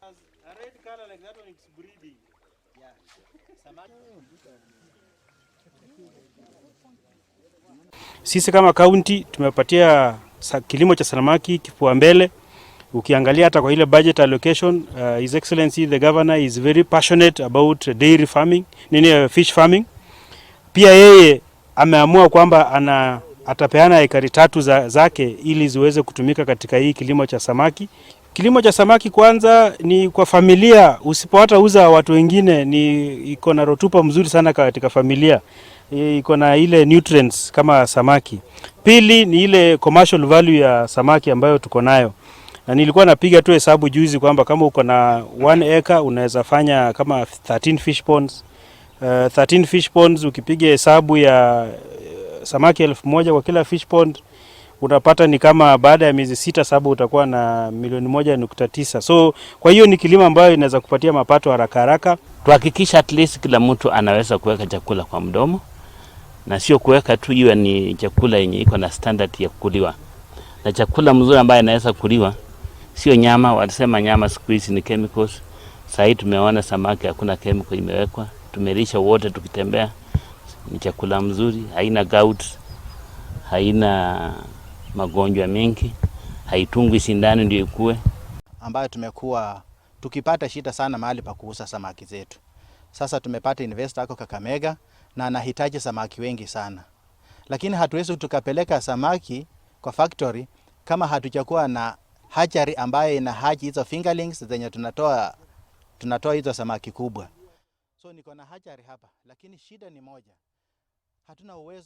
A red color like that one is breeding. Sisi kama kaunti tumepatia kilimo cha samaki kipaumbele. Ukiangalia hata kwa ile budget allocation, His Excellency the Governor is very passionate about dairy farming, nini, fish farming. Pia yeye ameamua kwamba atapeana ekari 3 zake ili ziweze kutumika katika hii kilimo cha samaki. Kilimo cha samaki kwanza ni kwa familia, usipo hata uza watu wengine, ni iko na rotuba mzuri sana katika familia. Iko na ile nutrients kama samaki. Pili ni ile commercial value ya samaki ambayo tuko nayo. Na nilikuwa napiga tu hesabu juzi kwamba kama uko na 1 acre unaweza fanya kama 13 fish ponds. 13 fish ponds ukipiga hesabu ya samaki 1000 kwa kila fish pond, unapata ni kama baada ya miezi 6-7 utakuwa na milioni 1.9. So kwa hiyo ni kilimo ambayo inaweza kupatia mapato haraka haraka. Tuhakikisha at least kila mtu anaweza kuweka chakula kwa mdomo, na sio kuweka tu, iwe ni chakula yenye iko na standard ya kuliwa. Na chakula mzuri ambaye inaweza kuliwa sio nyama. Walisema nyama siku hizi ni chemicals. Sasa hivi tumeona samaki hakuna chemical imewekwa, tumelisha wote tukitembea. Ni chakula mzuri, haina gout, haina magonjwa mengi, haitungwi sindano ndio ikue. Ambayo tumekuwa tukipata shida sana mahali pa kuuza samaki zetu. Sasa tumepata investor ako Kakamega na anahitaji samaki wengi sana. Lakini hatuwezi tukapeleka samaki kwa factory kama hatujakuwa na hatchery ambayo ina hatch hizo fingerlings zenye tunatoa hizo samaki kubwa. So niko na hatchery hapa, lakini shida ni moja. Hatuna uwezo.